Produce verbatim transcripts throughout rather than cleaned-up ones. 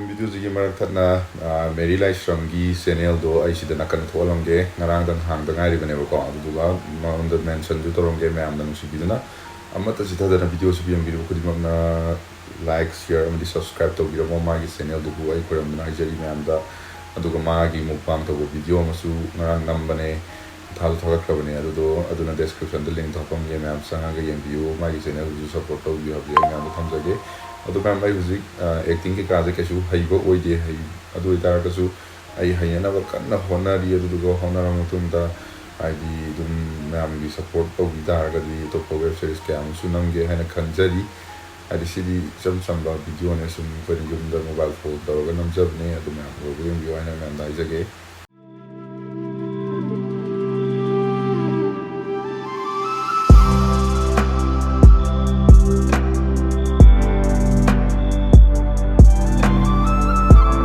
ꯚꯤꯗꯤꯑꯣꯁꯤꯒꯤ ꯃꯔꯛ ꯊꯠꯅ, ꯑ, ꯃꯦꯔꯤ ꯂꯥꯏꯁ꯭ꯔꯝꯒꯤ ꯆꯦꯅꯦꯜꯗꯣ ꯑꯩ ꯁꯤꯗ ꯅꯥꯀꯟ ꯊꯣꯛꯍꯜꯂꯝꯒꯦ꯫ ꯉꯔꯥꯡꯗꯪ ꯍꯥꯡꯗ ꯉꯥꯏꯔꯤꯕꯅꯦꯕꯀꯣ, ꯑꯗꯨꯗꯨꯒ ꯃꯉꯣꯟꯗ ꯃꯦꯟꯁꯟꯁꯨ ꯇꯧꯔꯝꯒꯦ꯫ ꯃꯌꯥꯝꯅ ꯅꯨꯡꯁꯤꯕꯤꯗꯨꯅ ꯑꯃꯠꯇ ꯆꯤꯊꯗꯅ ꯚꯤꯗꯤꯑꯣꯁꯤ ꯌꯦꯡꯕꯤꯔꯤꯕ ꯈꯨꯗꯤꯡꯃꯛꯅ ꯂꯥꯏꯛ, ꯁꯤꯌꯔ ꯑꯃꯗꯤ ꯁꯕꯁꯀ꯭ꯔꯥꯏꯕ ꯇꯧꯕꯤꯔꯝꯃꯣ꯫ ꯃꯥꯒꯤ ꯆꯦꯅꯦꯜꯗꯨꯕꯨ ꯑꯩ ꯈꯣꯏꯔꯝꯗꯨꯅ ꯍꯥꯏꯖꯔꯤ ꯃꯌꯥꯝꯗ꯫ ꯑꯗꯨꯒ ꯃꯥꯒꯤ ꯃꯨꯛꯕꯥꯡ ꯇꯧꯕ ꯚꯤꯗꯤꯑꯣ ꯑꯃꯁꯨ ꯉꯔꯥꯡ ꯅꯝꯕꯅꯦ, ꯊꯥꯁꯨ ꯊꯥꯒꯠꯈ꯭ꯔꯕꯅꯦ꯫ ꯑꯗꯨꯗꯣ ꯑꯗꯨꯅ ꯗꯦꯁꯀ꯭ꯔꯤꯞꯁꯟꯗ ꯂꯤꯡ ꯍꯥꯞꯄꯝꯒꯦ, ꯃꯌꯥꯝ ꯆꯪꯉꯒ ꯌꯦꯡꯕꯤꯌꯨ꯫ ꯃꯥꯒꯤ ꯆꯦꯅꯦꯜꯗꯨꯁꯨ ꯁꯞꯄꯣꯔꯠ ꯇꯧꯕꯤꯌꯨ ꯍꯥꯏꯕꯁꯦ ꯑꯩ ꯃꯌꯥꯝꯗ ꯊꯝꯖꯒꯦ꯫ ꯑꯗꯣ ꯃꯌꯥꯝ, ꯑꯩ ꯍꯧꯖꯤꯛ, ꯑ, ꯑꯦꯛꯇꯤꯡ ꯀꯩꯀꯥꯁꯦ ꯀꯩꯁꯨ ꯍꯩꯕ ꯑꯣꯏꯗꯦ꯫ ꯍꯩ-, ꯑꯗꯨ ꯑꯣꯏꯇꯥꯔꯒꯁꯨ ꯑꯩ ꯍꯩꯅꯅꯕ ꯀꯟꯅ ꯍꯣꯠꯅꯔꯤ꯫ ꯑꯗꯨꯗꯨꯒ ꯍꯣꯠꯅꯔ ꯃꯇꯨꯡꯗ ꯍꯥꯏꯗꯤ ꯑꯗꯨꯝ ꯃꯌꯥꯝꯒꯤ ꯁꯞꯄꯣꯔꯠ ꯇꯧꯕꯤ ꯇꯥꯔꯒꯗꯤ ꯑꯇꯣꯞꯄ ꯋꯦꯕ ꯁꯤꯔꯤꯁ ꯀꯌꯥ ꯑꯃꯁꯨ ꯅꯝꯒꯦ ꯍꯥꯏꯅ ꯈꯟꯖꯔꯤ꯫ ꯍꯥꯏꯗꯤ ꯁꯤꯗꯤ ꯏꯆꯝ ꯆꯝꯕ ꯚꯤꯗꯤꯑꯣꯅꯦ, ꯁꯨꯝ ꯑꯩꯈꯣꯏꯅ ꯌꯨꯝꯗ ꯃꯣꯕꯥꯏꯜ ꯐꯣꯟ ꯇꯧꯔꯒ ꯅꯝꯖꯕꯅꯦ꯫ ꯑꯗꯨ ꯃꯌꯥꯝ ꯂꯣꯏꯕ ꯌꯦꯡꯕꯤꯌꯨ ꯍꯥꯏꯅ ꯃꯌꯥꯝꯗ ꯍꯥꯏꯖꯒꯦ꯫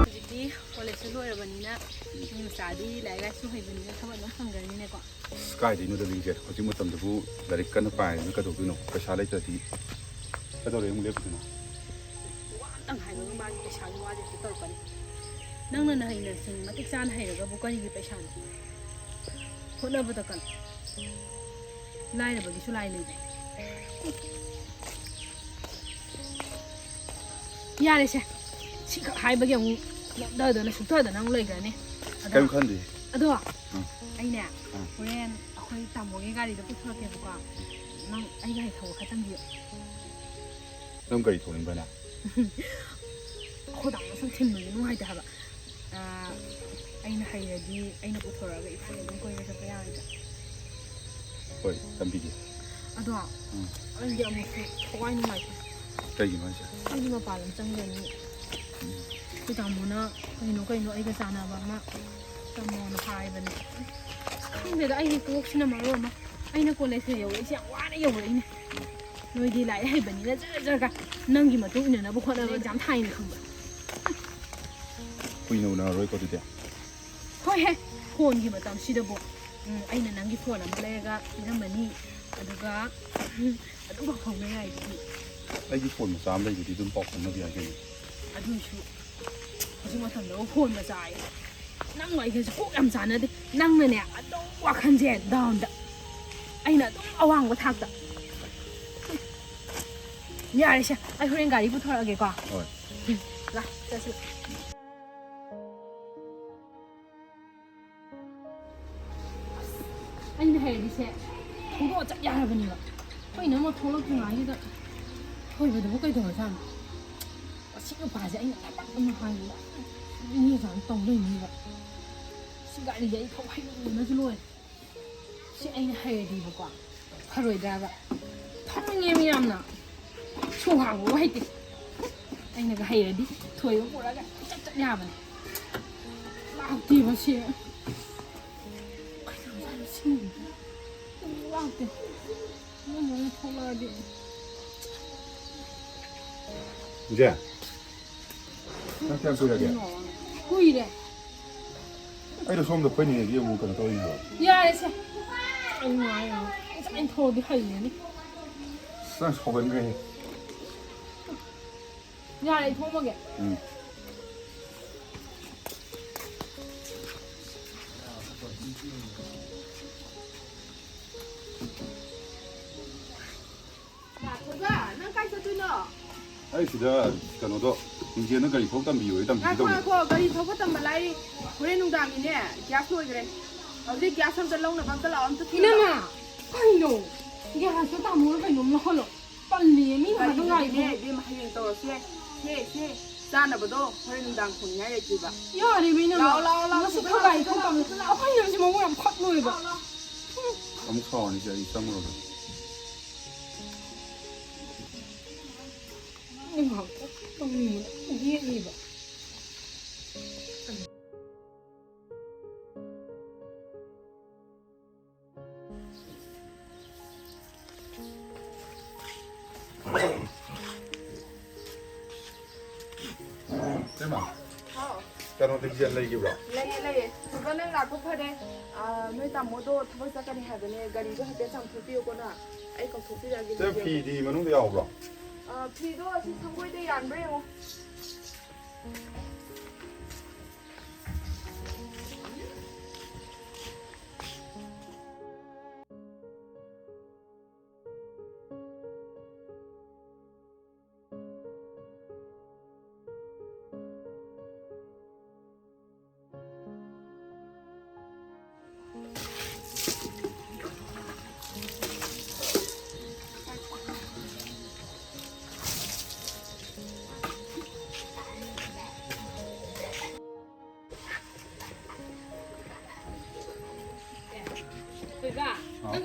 ꯍꯧꯖꯤꯛꯇꯤ ꯀꯣꯂꯦꯖꯁꯨ ꯂꯣꯏꯔꯕꯅꯤꯅ ꯃꯤ ꯃꯆꯥꯗꯤ ꯂꯥꯏꯔꯤꯛ ꯂꯥꯏꯁꯨ ꯍꯩꯕꯅꯤꯅ ꯊꯕꯛ ꯑꯗꯨꯝ ꯐꯪꯒꯅꯤꯅꯦꯀꯣ꯫ ꯑꯁ, ꯀꯥꯏꯗꯩꯅꯣꯗ ꯕꯤꯡꯁꯦ, ꯍꯧꯖꯤꯛ ꯃꯇꯝꯗꯕꯨ ꯂꯥꯏꯔꯤꯛ ꯀꯟꯅ ꯄꯥꯏꯗꯅ ꯀꯩꯗꯧꯗꯣꯏꯅꯣ? ꯄꯩꯁꯥ ꯂꯩꯇ꯭ꯔꯗꯤ ꯀꯩꯗꯧꯔꯦ ꯑꯃꯨꯛ ꯂꯦꯞꯄꯨꯗꯣꯏꯅꯣ? ꯋꯥ ꯑꯝꯇꯪ ꯍꯥꯏꯕꯒ ꯃꯥꯒꯤ ꯄꯩꯁꯥꯒꯤ ꯋꯥꯁꯦ ꯍꯦꯛꯇ ꯇꯧꯔꯛꯀꯅꯤ꯫ ꯅꯪꯅ ꯅꯍꯩꯅ ꯁꯤꯡ ꯃꯇꯤꯛ ꯆꯥꯅ ꯍꯩꯔꯒꯕꯨ ꯀꯔꯤꯒꯤ ꯄꯩꯁꯥꯅꯣ? ꯍꯣꯠꯅꯕꯗ ꯀꯜꯂꯨ꯫ ꯂꯥꯏꯔꯕꯒꯤꯁꯨ ꯂꯥꯏ ꯂꯩꯔꯦ꯫ ꯌꯥꯔꯦꯁꯦ, ꯁꯤꯈꯛ ꯍꯥꯏꯕꯒꯤ ꯑꯃꯨꯛ ꯅꯣꯛꯊꯗꯅ ꯁꯨꯛꯊꯗꯅ ꯑꯃꯨꯛ ꯂꯩꯈ꯭ꯔꯅꯤ꯫ ꯑꯗꯣ, ꯀꯩꯝ ꯈꯟꯗꯦ꯫ ꯑꯗꯣ, ꯎꯝ꯫ ꯑꯩꯅꯦ, ꯎꯝ꯫ ꯍꯣꯔꯦꯟ ꯑꯩꯈꯣꯏ ꯇꯥꯃꯣꯒꯤ ꯒꯥꯔꯤꯗ ꯄꯨꯊꯣꯔꯛꯀꯦꯕꯀꯣ꯫ ꯅꯪ ꯑꯩꯒ ꯍꯦꯛ ꯊꯧꯕ ꯈꯔ ꯇꯝꯕꯤꯌꯨ꯫ ꯅꯪ ꯒꯥꯔꯤ ꯊꯧꯅꯤꯡꯕ꯭ꯔꯅꯦ? ꯑꯩꯈꯣꯏ ꯇꯥꯃꯣ ꯁꯨꯝ ꯊꯤꯟꯕꯁꯦ ꯅꯨꯡꯉꯥꯏꯇꯦ ꯍꯥꯏꯕ꯫ ꯑꯥ, ꯑꯩꯅ ꯍꯩꯔꯗꯤ ꯑꯩꯅ ꯄꯨꯊꯣꯔꯛꯑꯒ ꯏꯕꯥꯅꯤ ꯑꯗꯨꯝ ꯀꯣꯏꯕ ꯆꯠꯄ ꯌꯥꯔꯣꯏꯗ꯭ꯔꯥ? ꯍꯣꯏ, ꯇꯝꯕꯤꯒꯦ꯫ ꯑꯗꯣ, ꯎꯝ꯫ ꯑꯩꯗꯤ ꯑꯃꯨꯛꯁꯨ ꯊꯋꯥꯏ ꯅꯨꯡꯉꯥꯏꯇꯦ꯫ ꯀꯩꯒꯤꯅꯣ ꯍꯥꯏꯁꯦ? ꯑꯩꯗꯤ ꯃꯄꯥꯟ ꯂꯝ ꯆꯪꯒꯅꯤ꯫ ꯎꯝ꯫ ꯑꯩꯈꯣꯏ ꯇꯥꯃꯣꯅ ꯀꯩꯅꯣ ꯀꯩꯅꯣ ꯑꯩꯒ ꯆꯥꯟꯅꯕ ꯑꯃ ꯇꯝꯃꯣꯅ ꯍꯥꯏꯕꯅꯦ꯫ ꯑꯁ, ꯈꯪꯗꯦꯗ, ꯑꯩꯒꯤ ꯀꯣꯛꯁꯤꯅ ꯃꯔꯣꯜ ꯑꯃ꯫ ꯑꯩꯅ ꯀꯣꯂꯦꯖꯇ ꯌꯧꯔꯛꯏꯁꯦ ꯌꯥꯝ ꯋꯥꯅ ꯌꯧꯔꯛꯏꯅꯦ꯫ ꯅꯣꯏꯗꯤ ꯂꯥꯏꯔꯤꯛ ꯍꯩꯕꯅꯤꯅ ꯖꯔ ꯖꯔꯒ ꯅꯪꯒꯤ ꯃꯇꯨꯡ ꯏꯟꯅꯅꯕ ꯍꯣꯠꯅꯕ ꯑꯦꯛꯖꯥꯝ ꯊꯥꯏꯅ ꯈꯪꯕ꯭ꯔꯥ? ꯀꯨꯏꯅ ꯎꯅꯔꯔꯣꯏꯀꯣ ꯑꯗꯨꯗꯤ? ꯍꯣꯏꯍꯦ, ꯐꯣꯟꯒꯤ ꯃꯇꯝꯁꯤꯗꯕꯨ꯫ ꯎꯝ, ꯑꯩꯅ ꯅꯪꯒꯤ ꯐꯣꯟ ꯑꯃ ꯂꯩꯔꯒ ꯄꯤꯔꯝꯃꯅꯤ, ꯑꯗꯨꯒ, ꯎꯝ, ꯑꯗꯨꯝ ꯄꯥꯎ ꯐꯥꯎꯅ ꯌꯥꯏꯗꯨꯗꯤ꯫ ꯑꯩꯒꯤ ꯐꯣꯟ ꯃꯆꯥ ꯑꯃ ꯂꯩꯗꯨꯗꯤ, ꯑꯗꯨꯝ ꯄꯥꯎ ꯐꯥꯎꯅꯕ ꯌꯥꯏ ꯀꯩꯅꯣ꯫ ꯑꯗꯨꯏꯁꯨ ꯍꯧꯖꯤꯛ ꯃꯇꯝꯗ ꯐꯣꯟ ꯃꯆꯥ ꯍꯥꯏ꯫ ꯅꯪ ꯑꯩꯒꯁꯨ ꯀꯣꯛ ꯌꯥꯝ ꯆꯥꯟꯅꯗꯦ꯫ ꯅꯪꯅꯅꯦ ꯑꯗꯨꯝ ꯋꯥꯈꯜꯁꯦ ꯗꯥꯎꯟꯗ, ꯑꯩꯅ ꯑꯗꯨꯝ ꯑꯋꯥꯡꯕ ꯊꯥꯛꯇ꯫ ꯌꯥꯔꯦꯁꯦ, ꯑꯩ ꯍꯣꯔꯦꯟ ꯒꯥꯔꯤ ꯄꯨꯊꯣꯔꯛꯑꯒꯦꯀꯣ꯫ ꯍꯣꯏ꯫ ꯂꯥ, ꯆꯠꯁꯤ꯫ ꯑꯩꯅ ꯍꯩꯔꯗꯤꯁꯦ ꯊꯧꯗꯣꯛꯑ ꯆꯠ ꯌꯥꯔꯕꯅꯦꯕ꯫ ꯑꯩꯈꯣꯏꯅ ꯑꯃꯨꯛ ꯊꯣꯛꯂꯛꯇ꯭ꯔꯤꯉꯩꯁꯤꯗ ꯊꯣꯏꯕꯗꯨꯕꯨ ꯀꯩꯗꯧꯔꯖꯥꯠꯅꯣ? ꯑꯁꯤ ꯅꯨꯄꯥꯁꯦ ꯑꯩꯅ ꯊꯕꯛ ꯑꯃ ꯍꯥꯏꯕꯗ ꯃꯤ ꯑꯣꯖꯥꯅ ꯇꯧ ꯂꯩꯅꯤꯕ꯫ ꯁꯤ ꯒꯥꯔꯤꯁꯦ ꯑꯩ ꯊꯧ ꯍꯩꯃꯟꯗꯅꯁꯨ ꯂꯣꯏꯔꯦ꯫ ꯁꯤ ꯑꯩꯅ ꯍꯩꯔꯗꯤꯕꯀꯣ, ꯐꯔꯣꯏꯗ꯭ꯔꯕ? ꯐꯅꯤꯡꯉꯦ ꯃꯤ ꯌꯥꯝꯅ꯫ ꯁꯨ ꯍꯥꯡꯕꯕꯨ ꯍꯩꯇꯦ꯫ ꯑꯩꯅꯒ ꯍꯩꯔꯗꯤ ꯊꯣꯏꯕ ꯄꯨꯔꯒ ꯆꯠ ꯆꯠ ꯌꯥꯕꯅꯦ꯫ ꯂꯥꯛꯇꯦꯕ ꯁꯤ꯫ ꯀꯩꯗꯧꯔꯖꯥꯠꯅꯣ ꯁꯤ ꯅꯨꯃꯤꯠꯁꯤꯕꯨ? ꯂꯥꯛꯇꯦ꯫ ꯅꯪ ꯑꯃꯨꯛ ꯊꯣꯛꯂꯛꯑꯗꯤ꯫ ꯏꯆꯦ, ꯅꯪ ꯀꯌꯥꯝ ꯀꯨꯏꯔꯒꯦ? ꯀꯨꯏꯔꯦ꯫ ꯑꯩꯅ ꯁꯣꯝꯗ ꯑꯩꯈꯣꯏ ꯅꯦꯒꯤ ꯑꯃꯨꯛ ꯀꯩꯅꯣ ꯇꯧꯔꯤꯅꯦ ꯍꯥꯏꯕ꯫ ꯌꯥꯔꯦꯁꯦ꯫ ꯑꯩ ꯉꯥꯏꯔꯣ꯫ ꯑꯩ ꯊꯣꯛꯑꯗꯤ ꯍꯩꯔꯅꯤ꯫ ꯑꯁ, ꯅꯪ ꯁꯥꯎꯒꯟꯈ꯭ꯔꯦꯍꯦ꯫ ꯌꯥꯔꯦ, ꯑꯩ ꯊꯣꯛꯑꯝꯃꯒꯦ꯫ ꯎꯝ꯫ ꯉꯥꯏꯈꯣꯗ, ꯅꯪ ꯀꯥꯏ ꯆꯠꯇꯣꯏꯅꯣ? ꯑꯩ ꯁꯤꯗ ꯀꯩꯅꯣꯗꯣ, ꯂꯤꯡꯖꯦꯜꯗ ꯒꯥꯔꯤ ꯊꯧ ꯇꯝꯕꯤꯌꯣꯌꯦ, ꯇꯝꯕꯤꯒꯦ ꯉꯥꯏꯈꯣ, ꯇꯧꯕꯅꯦ꯫ ꯉꯥꯏꯈꯣ, ꯒꯥꯔꯤ ꯊꯧꯕ ꯇꯝꯕ ꯂꯥꯏꯔꯤ꯫ ꯍꯣꯔꯦꯟ ꯅꯨꯡꯗꯥꯡꯒꯤꯅꯦ, ꯒ꯭ꯌꯥꯁ ꯂꯣꯏꯈ꯭ꯔꯦ꯫ ꯍꯧꯖꯤꯛ ꯒ꯭ꯌꯥꯁ ꯑꯝꯇ ꯂꯧꯅꯕ ꯑꯝꯇ ꯂꯥꯛꯑꯣ, ꯑꯝꯇ ꯊꯤꯜꯂꯣ꯫ ꯏꯅꯝꯃ! ꯀꯩꯅꯣ? ꯒ꯭ꯌꯥꯁꯇꯣ ꯇꯥꯃꯣꯅ ꯀꯩꯅꯣꯝ ꯂꯧꯍꯜꯂꯣ꯫ ꯇꯜꯂꯤꯌꯦ, ꯃꯤ ꯉꯥꯏꯍꯥꯛꯇꯪ ꯀꯔꯤꯒꯤꯅꯣꯅꯦ ꯉꯥꯏꯈꯣ꯫ ꯏꯕꯦꯝꯃ, ꯍꯌꯦꯡ ꯇꯧꯔꯁꯨ ꯌꯥꯏ꯫ ꯁꯦ, ꯁꯦ, ꯆꯥꯅꯕꯗꯣ ꯍꯣꯔꯦꯟ ꯅꯨꯡꯗꯥꯡ ꯊꯣꯡꯅꯤꯡꯉꯥꯏ ꯂꯩꯇ꯭ꯔꯤꯕ꯫ ꯌꯥꯔꯦ, ꯏꯕꯦꯝꯃ, ꯂꯥꯛꯑꯣ, ꯂꯥꯛꯑꯣ, ꯂꯥꯛꯑꯣ, ꯉꯁꯤ ꯁꯤꯗ ꯈꯔ ꯂꯥꯛꯑꯣ, ꯒꯥꯔꯤ ꯁꯤꯗ ꯊꯧ ꯂꯥꯛꯑꯣ, ꯇꯝꯃꯦ꯫ ꯁꯤꯗ ꯂꯥꯛꯑꯣ꯫ ꯑꯩꯈꯣꯏ ꯌꯨꯝꯁꯤ ꯃꯕꯨꯛ ꯌꯥꯝ ꯐꯠꯂꯣꯏꯕ꯫ ꯂꯥꯛꯑꯣ, ꯂꯥꯛꯑꯣ꯫ ꯑꯃꯨꯛ ꯁꯥꯎꯔꯅꯤꯁꯦ, ꯑꯩ ꯆꯪꯉꯨꯔꯒꯦ꯫ ꯑꯩ ꯉꯥꯏꯍꯥꯛꯇꯪ ꯇꯧꯅꯤꯡꯕꯗ ꯌꯦꯠꯂꯤꯕ꯫ ꯏꯃꯥ, ꯍꯥꯎ꯫ ꯀꯩꯅꯣ, ꯂꯤꯡꯖꯦꯜ ꯂꯩꯈꯤꯕ꯭ꯔꯣ? ꯂꯩꯌꯦ, ꯂꯩꯌꯦ꯫ ꯕꯕꯥ, ꯅꯪ ꯂꯥꯛꯄ ꯐꯔꯦ꯫ ꯑꯥ, ꯅꯣꯏ ꯇꯥꯃꯣꯗꯣ ꯊꯕꯛ ꯆꯠꯀꯅꯤ ꯍꯥꯏꯕꯅꯦ, ꯒꯥꯔꯤꯗꯣ ꯍꯥꯏꯐꯦꯠ ꯆꯥꯝꯊꯣꯛꯄꯤꯌꯨꯀꯣ ꯅꯪ꯫ ꯑꯩ ꯀꯧꯊꯣꯛꯄꯤꯔꯛꯑꯒꯦ, ꯁꯦ, ꯂꯤꯡꯖꯦꯜꯗꯣ꯫ ꯐꯤꯗꯤ ꯃꯅꯨꯡꯗ ꯌꯥꯎꯕ꯭ꯔꯣ? ꯑꯥ, ꯐꯤꯗꯣ ꯑꯁꯤ ꯁꯪꯒꯣꯏꯗ ꯌꯥꯟꯕ꯭ꯔꯥ ꯌꯦꯡꯉꯣ꯫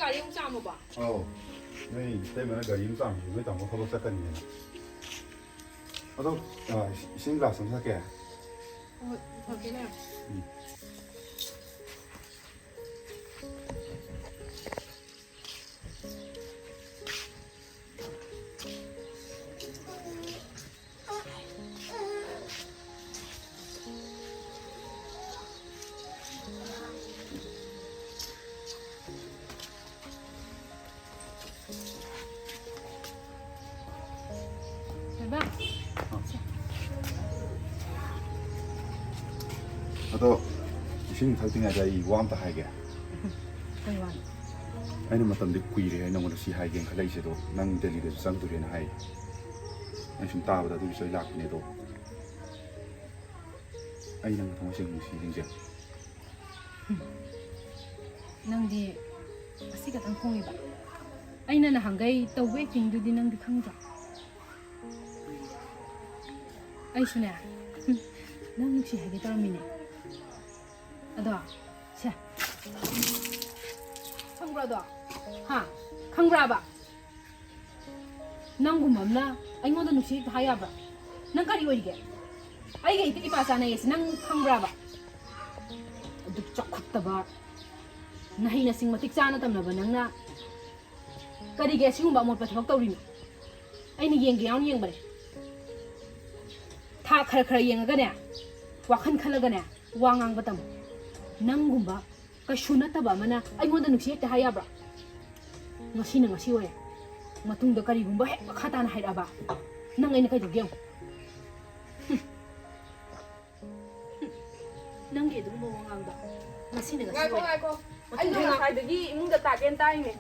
ꯒꯥꯔꯤ ꯑꯃꯨꯛ ꯆꯥꯝꯃꯕꯣ? ꯑꯧ꯫ ꯅꯣꯏ ꯏꯇꯩꯃꯅ ꯒꯥꯔꯤ ꯑꯃ ꯆꯥꯝꯃꯤ, ꯅꯣꯏ ꯇꯥꯃꯣ ꯊꯕꯛ ꯆꯠꯀꯅꯤꯅ꯫ ꯑꯗꯣ, ꯑ, ꯏꯁꯤꯡ ꯒ꯭ꯂꯥꯁ ꯑꯃ ꯊꯛꯀꯦ꯫ ꯍꯣꯏ, ꯊꯛꯀꯦꯅꯦ꯫ ꯎꯝ꯫ ꯕꯦꯕꯥ꯫ ꯑꯗꯣ, ꯏꯁꯤꯡ ꯊꯛꯇ꯭ꯔꯤꯉꯩꯗ ꯑꯩ ꯋꯥ ꯑꯝꯇ ꯍꯥꯏꯒꯦ꯫ ꯀꯩ ꯋꯥꯅꯣ? ꯑꯩꯅ ꯃꯇꯝꯗꯤ ꯀꯨꯏꯔꯦ ꯅꯉꯣꯟꯗ ꯁꯤ ꯍꯥꯏꯒꯦꯅ ꯈꯜꯂꯛꯏꯁꯦ, ꯑꯗꯣ ꯅꯪ ꯗꯦꯜꯂꯤꯗꯁꯨ ꯆꯪꯗꯣꯔꯦꯅ ꯍꯥꯏ꯫ ꯑꯩ ꯁꯨꯝ ꯇꯥꯕꯗ ꯑꯗꯨꯒꯤꯁꯨ ꯑꯩ ꯂꯥꯛꯄꯅꯦ, ꯑꯗꯣ ꯑꯩ ꯅꯪ ꯊꯃꯣꯏ ꯁꯦꯡꯅ ꯅꯨꯡꯁꯤ, ꯂꯤꯡꯖꯦꯜ꯫ ꯅꯪꯗꯤ ꯉꯁꯤ ꯈꯛꯇꯪ ꯈꯣꯡꯉꯤꯕ? ꯑꯩꯅ ꯅꯍꯥꯟꯈꯩ ꯇꯧꯕ ꯑꯦꯛꯇꯤꯡꯗꯨꯗꯤ ꯅꯪꯗꯤ ꯈꯪꯗ꯭ꯔꯣ? ꯑꯩꯁꯨꯅꯦ, ꯅꯪ ꯅꯨꯡꯁꯤ ꯍꯥꯏꯒꯦ ꯇꯧꯔꯝꯃꯤꯅꯦ꯫ ꯑꯗꯣ, ꯁꯦ꯫ ꯈꯪꯕ꯭ꯔꯣ ꯑꯗꯣ? ꯍꯥ? ꯈꯪꯕ꯭ꯔꯥꯕ? ꯅꯪꯒꯨꯝꯕ ꯑꯃꯅ ꯑꯩꯉꯣꯟꯗ ꯅꯨꯡꯁꯤ ꯍꯦꯛꯇ ꯍꯥꯏ ꯌꯥꯕ꯭ꯔꯥ? ꯅꯪ ꯀꯔꯤ ꯑꯣꯏꯔꯤꯒꯦ? ꯑꯩꯒ ꯍꯦꯛꯇ ꯏꯄꯥ ꯆꯥꯟꯅꯩꯌꯦꯁꯦ ꯅꯪ ꯈꯪꯕ꯭ꯔꯥꯕ? ꯑꯗꯨꯛ ꯆꯥꯎꯈꯠꯇꯕ, ꯅꯍꯩ ꯅꯁꯤꯡ ꯃꯇꯤꯛ ꯆꯥꯅ ꯇꯝꯂꯕ ꯅꯪꯅ ꯀꯔꯤꯒꯤ ꯑꯁꯤꯒꯨꯝꯕ ꯑꯃꯣꯠꯄ ꯊꯕꯛ ꯇꯧꯔꯤꯅꯣ? ꯑꯩꯅ ꯌꯦꯡꯒꯦ ꯌꯥꯎꯅ ꯌꯦꯡꯕꯅꯦ꯫ ꯊꯥ ꯈꯔ ꯈꯔ ꯌꯦꯡꯉꯒꯅꯦ, ꯋꯥꯈꯜ ꯈꯜꯂꯒꯅꯦ, ꯋꯥ ꯉꯥꯡꯕ ꯇꯝꯃꯨ꯫ ꯅꯪꯒꯨꯝꯕ ꯀꯩꯁꯨ ꯅꯠꯇꯕ ꯑꯃꯅ ꯑꯩꯉꯣꯟꯗ ꯅꯨꯡꯁꯤ ꯍꯦꯛꯇ ꯍꯥꯏ ꯌꯥꯕ꯭ꯔꯥ? ꯉꯁꯤꯅ ꯉꯁꯤ ꯑꯣꯏꯔꯦ꯫ ꯃꯇꯨꯡꯗ ꯀꯔꯤꯒꯨꯝꯕ ꯍꯦꯛ ꯃꯈꯥ ꯇꯥꯅ ꯍꯥꯏꯔꯛꯑꯕ, ꯅꯪ ꯑꯩꯅ ꯀꯩꯗꯧꯒꯦ ꯌꯦꯡꯉꯨ꯫ ꯍꯨꯝ꯫ ꯍꯨꯝ꯫ ꯅꯪꯒꯤ ꯑꯗꯨꯒꯨꯝꯕ ꯋꯥꯉꯥꯡꯗꯣ ꯉꯁꯤꯅ ꯉꯁꯤ ꯉꯥꯏꯈꯣ, ꯑꯣꯏꯔꯦ꯫ ꯉꯥꯏꯈꯣ꯫ ꯃꯇꯨꯡꯗ ꯑꯩꯅ ꯉꯥꯡ- ꯉꯁꯥꯏꯗꯒꯤ ꯏꯃꯨꯡꯗ ꯇꯥꯛꯑꯦꯅ ꯇꯥꯛꯏꯅꯦ꯫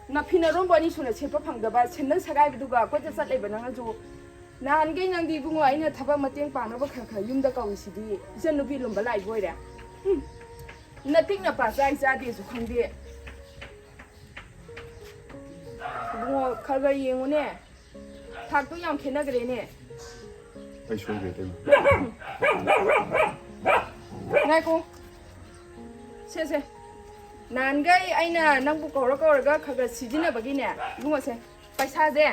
ꯅꯐꯤ ꯅꯔꯣꯟꯕꯨ ꯑꯅꯤ ꯁꯨꯅ ꯁꯦꯠꯄ ꯐꯪꯗꯕ ꯁꯦꯟꯗꯜ ꯁꯦꯒꯥꯏꯕꯗꯨꯒ ꯀꯣꯏꯆꯠ ꯆꯠꯂꯤꯕ ꯅꯪꯅꯁꯨ꯫ ꯅꯍꯥꯟꯈꯩ ꯅꯪꯗꯤ ꯏꯕꯨꯡꯉꯣ ꯑꯩꯅ ꯊꯕꯛ ꯃꯇꯦꯡ ꯄꯥꯡꯅꯕ ꯈꯔ ꯈꯔ ꯌꯨꯝꯗ ꯀꯧꯏꯁꯤꯗꯤ ꯏꯆꯟ ꯅꯨꯄꯤ ꯂꯨꯝꯕ ꯂꯥꯛꯏꯕ ꯑꯣꯏꯔꯦ꯫ ꯍꯨꯝ꯫ ꯅꯇꯤꯛ ꯅꯄꯥ ꯆꯥꯏ ꯆꯥꯗꯦꯁꯨ ꯈꯪꯗꯦ꯫ ꯏꯕꯨꯡꯉꯣ, ꯈꯔ ꯈꯔ ꯌꯦꯡꯉꯨꯅꯦ꯫ ꯊꯥꯛꯇꯣ ꯌꯥꯝ ꯈꯦꯠꯅꯈ꯭ꯔꯦꯅꯦ꯫ ꯑꯩ ꯁꯣꯏꯈ꯭ꯔꯦ, ꯏꯇꯩꯃ꯫ ꯉꯥꯏꯈꯣ꯫ ꯁꯦ, ꯁꯦ꯫ ꯅꯍꯥꯟꯈꯩ ꯑꯩꯅ ꯅꯪꯕꯨ ꯀꯧꯔ ꯀꯧꯔꯒ ꯈꯔ ꯈꯔ ꯁꯤꯖꯤꯟꯅꯕꯒꯤꯅꯦ, ꯏꯕꯨꯡꯉꯣꯁꯦ, ꯄꯩꯁꯥꯁꯦ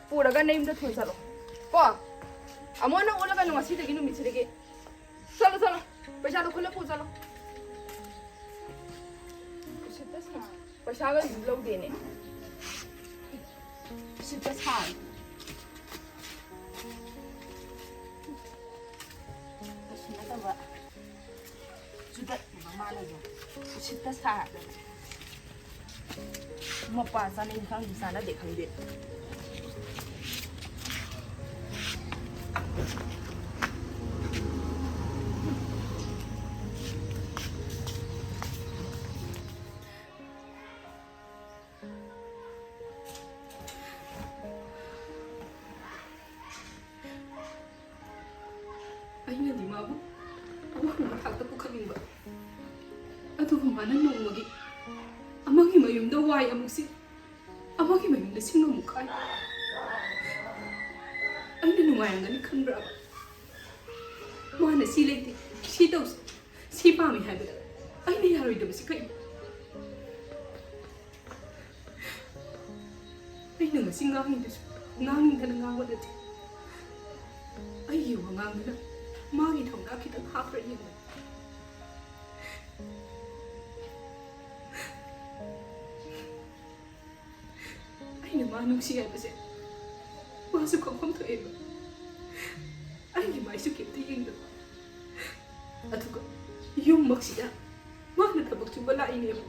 ꯄꯨꯔꯒ ꯅꯌꯨꯝꯗ ꯊꯨꯅ ꯆꯠꯂꯣ꯫ ꯀꯣ? ꯑꯃꯨꯛ ꯍꯟꯅ ꯑꯣꯜꯂꯒꯅꯨ ꯉꯁꯤꯗꯒꯤ, ꯅꯨꯃꯤꯠꯁꯤꯗꯒꯤ꯫ ꯆꯠꯂꯣ, ꯆꯠꯂꯣ꯫ ꯄꯩꯁꯥꯗꯣ ꯈꯨꯜꯂ ꯄꯨ ꯆꯠꯂꯣ꯫ ꯎꯁꯤꯠꯇ ꯁꯥ-, ꯄꯩꯁꯥꯒ ꯂꯧꯗꯦꯅꯦ꯫ ꯎꯁꯤꯠꯇ ꯁꯥ-, ꯀꯩꯁꯨ ꯅꯠꯇꯕ꯫ ꯆꯨꯗꯠꯂꯤꯕ ꯃꯥꯅꯁꯨ꯫ ꯎꯁꯤꯠꯇ ꯁꯥꯗꯅ꯫ ꯃꯄꯥ ꯆꯥꯅꯩ ꯈꯪꯗꯦ, ꯆꯥꯅꯗꯦ ꯈꯪꯗꯦ꯫ ꯑꯩꯅꯗꯤ ꯃꯥꯕꯨ ꯑꯋꯥꯡꯕ ꯊꯥꯛꯇ ꯄꯨꯈꯠꯅꯤꯡꯕ, ꯑꯗꯨꯕꯨ ꯃꯥꯅ ꯅꯣꯡꯃꯒꯤ ꯑꯃꯒꯤ ꯃꯌꯨꯝꯗ ꯋꯥꯏ ꯑꯃꯨꯛ ꯁꯤꯠ, ꯑꯃꯒꯤ ꯃꯌꯨꯝꯗ ꯁꯤꯡ ꯑꯃꯨꯛ ꯈꯥꯏ꯫ ꯑꯩꯅ ꯅꯨꯡꯉꯥꯏꯔꯝꯒꯅꯤ ꯈꯟꯕ꯭ꯔꯕ? ꯃꯥꯅ ꯁꯤ ꯂꯩꯇꯦ, ꯁꯤ ꯇꯧꯁꯤ, ꯁꯤ ꯄꯥꯝꯃꯤ ꯍꯥꯏꯕꯗ ꯑꯩꯅ ꯌꯥꯔꯣꯏꯗꯕꯁꯤ ꯀꯩꯅꯣ? ꯑꯩꯅ ꯉꯁꯤ ꯉꯥꯡꯉꯤꯗꯨꯁꯨ ꯉꯥꯡꯅꯤꯡꯗꯅ ꯉꯥꯡꯕ ꯅꯠꯇꯦ꯫ ꯑꯩꯒꯤ ꯋꯥꯉꯥꯡꯗꯨꯅ ꯃꯥꯒꯤ ꯊꯧꯅꯥ ꯈꯤꯇꯪ ꯍꯥꯞꯄ꯭ꯔꯥ ꯌꯦꯡꯕꯅꯤ꯫ ꯑꯩꯅ ꯃꯥ ꯅꯨꯡꯁꯤ ꯍꯥꯏꯕꯁꯦ ꯃꯥꯁꯨ ꯈꯪꯐꯝ ꯊꯣꯛꯑꯦꯕ꯫ ꯑꯩꯒꯤ ꯃꯥꯏꯁꯨ ꯀꯩꯝꯇ ꯌꯦꯡꯗꯕ꯫ ꯑꯗꯨꯒ ꯌꯨꯝꯃꯛꯁꯤꯗ ꯃꯥꯅ ꯊꯕꯛ ꯁꯨꯕ ꯂꯥꯛꯏꯅꯦꯕ꯫